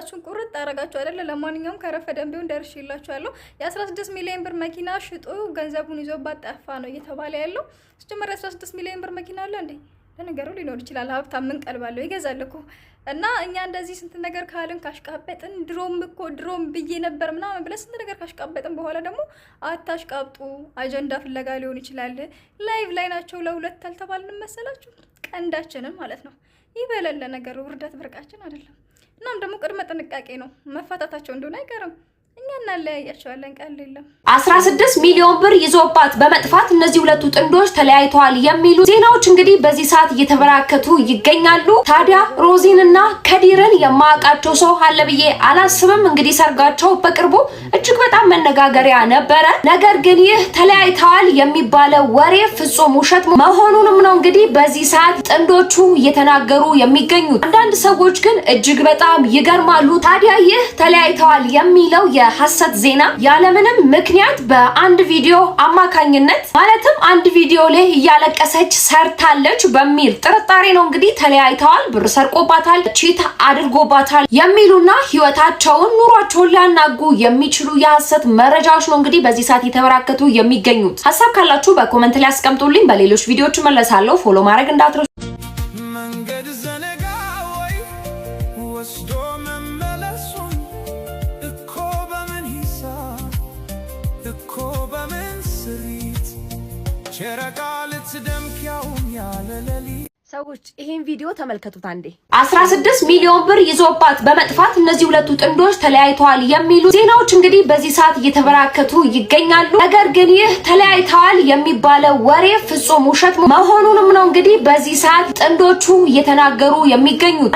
ሆዳችሁን ቁርጥ አረጋችሁ አይደለ? ለማንኛውም ከረፈደም ቢሆን ደርሼላችኋለሁ። የ16 ሚሊዮን ብር መኪና ሽጦ ገንዘቡን ይዞባት ጠፋ ነው እየተባለ ያለው። ሲጀመር የ16 ሚሊዮን ብር መኪና አለ እንዴ? ለነገሩ ሊኖር ይችላል። ሀብታም ምን ቀልባለሁ ይገዛል እኮ። እና እኛ እንደዚህ ስንት ነገር ካልን፣ ካሽቃበጥን፣ ድሮም እኮ ድሮም ብዬ ነበር ምናምን ብለን ስንት ነገር ካሽቃበጥን በኋላ ደግሞ አታሽቃብጡ፣ አጀንዳ ፍለጋ ሊሆን ይችላል። Live ላይ ናቸው ለሁለት አልተባልንም መሰላችሁ? ቀንዳችንን ማለት ነው። ይህ በለለ ነገር ውርደት ብርቃችን አይደለም። እናም ደግሞ ቅድመ ጥንቃቄ ነው። መፋታታቸው እንደሆነ አይቀርም። እኛ እናለያያቸዋለን። ቀል የለም። 16 ሚሊዮን ብር ይዞባት በመጥፋት እነዚህ ሁለቱ ጥንዶች ተለያይተዋል የሚሉ ዜናዎች እንግዲህ በዚህ ሰዓት እየተበራከቱ ይገኛሉ። ታዲያ ሮዚንና ከዲርን የማያውቃቸው ሰው አለ ብዬ አላስብም። እንግዲህ ሰርጋቸው በቅርቡ እጅግ በጣም መነጋገሪያ ነበረ። ነገር ግን ይህ ተለያይተዋል የሚባለው ወሬ ፍጹም ውሸት መሆኑንም ነው እንግዲህ በዚህ ሰዓት ጥንዶቹ እየተናገሩ የሚገኙት። አንዳንድ ሰዎች ግን እጅግ በጣም ይገርማሉ። ታዲያ ይህ ተለያይተዋል የሚለው የሐሰት ዜና ያለምንም ምክንያት በአንድ ቪዲዮ አማካኝነት፣ ማለትም አንድ ቪዲዮ ላይ እያለቀሰች ሰርታለች በሚል ጥርጣሬ ነው እንግዲህ ተለያይተዋል፣ ብር ሰርቆባታል፣ cheat አድርጎባታል የሚሉና ህይወታቸውን ኑሯቸውን ሊያናጉ የሚችሉ የሐሰት መረጃዎች ነው እንግዲህ በዚህ ሰዓት የተበራከቱ የሚገኙት። ሀሳብ ካላችሁ በ comment ላይ አስቀምጡልኝ። በሌሎች ቪዲዮዎች እመለሳለሁ። Follow ማድረግ እንዳትረሱ። መንገድ ዘነጋ ወይ ወስዶ መመለሱን እኮ በምን ሂሳብ እኮ በምን ስሪት ጨረቃ ልትደምቅ ያውም ያለ ሌሊት። ሰዎች፣ ይሄን ቪዲዮ ተመልከቱት አንዴ። 16 ሚሊዮን ብር ይዞባት በመጥፋት እነዚህ ሁለቱ ጥንዶች ተለያይተዋል የሚሉ ዜናዎች እንግዲህ በዚህ ሰዓት እየተበራከቱ ይገኛሉ። ነገር ግን ይህ ተለያይተዋል የሚባለው ወሬ ፍጹም ውሸት መሆኑንም ነው እንግዲህ በዚህ ሰዓት ጥንዶቹ እየተናገሩ የሚገኙት።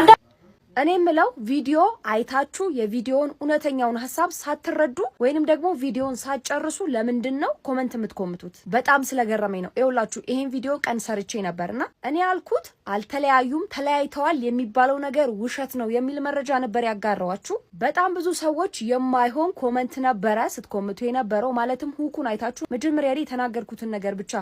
እኔ የምለው ቪዲዮ አይታችሁ የቪዲዮውን እውነተኛውን ሀሳብ ሳትረዱ ወይንም ደግሞ ቪዲዮን ሳትጨርሱ ለምንድን ነው comment የምትኮምቱት? በጣም ስለገረመኝ ነው። ይኸውላችሁ፣ ይሄን ቪዲዮ ቀን ሰርቼ ነበርና እኔ ያልኩት አልተለያዩም፣ ተለያይተዋል የሚባለው ነገር ውሸት ነው የሚል መረጃ ነበር ያጋራኋችሁ። በጣም ብዙ ሰዎች የማይሆን comment ነበረ ስትኮምቱ የነበረው። ማለትም hook ኡን አይታችሁ መጀመሪያ ላይ የተናገርኩትን ነገር ብቻ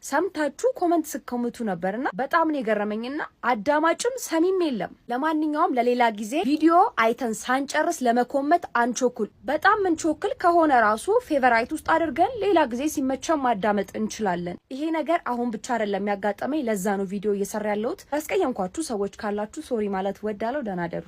ሰምታችሁ comment ስትኮምቱ ነበርና በጣም ነው የገረመኝና አዳማጭም ሰሚም የለም። ለማንኛውም ለሌላ ጊዜ ቪዲዮ አይተን ሳንጨርስ ለመኮመት አንቸኩል። በጣም ምንቸኩል ከሆነ ራሱ favorite ውስጥ አድርገን ሌላ ጊዜ ሲመቸን ማዳመጥ እንችላለን። ይሄ ነገር አሁን ብቻ አይደለም ያጋጠመኝ። ለዛ ነው ቪዲዮ እየሰራ ያለሁት። ያስቀየምኳችሁ ሰዎች ካላችሁ sorry ማለት እወዳለሁ። ደህና ደሩ።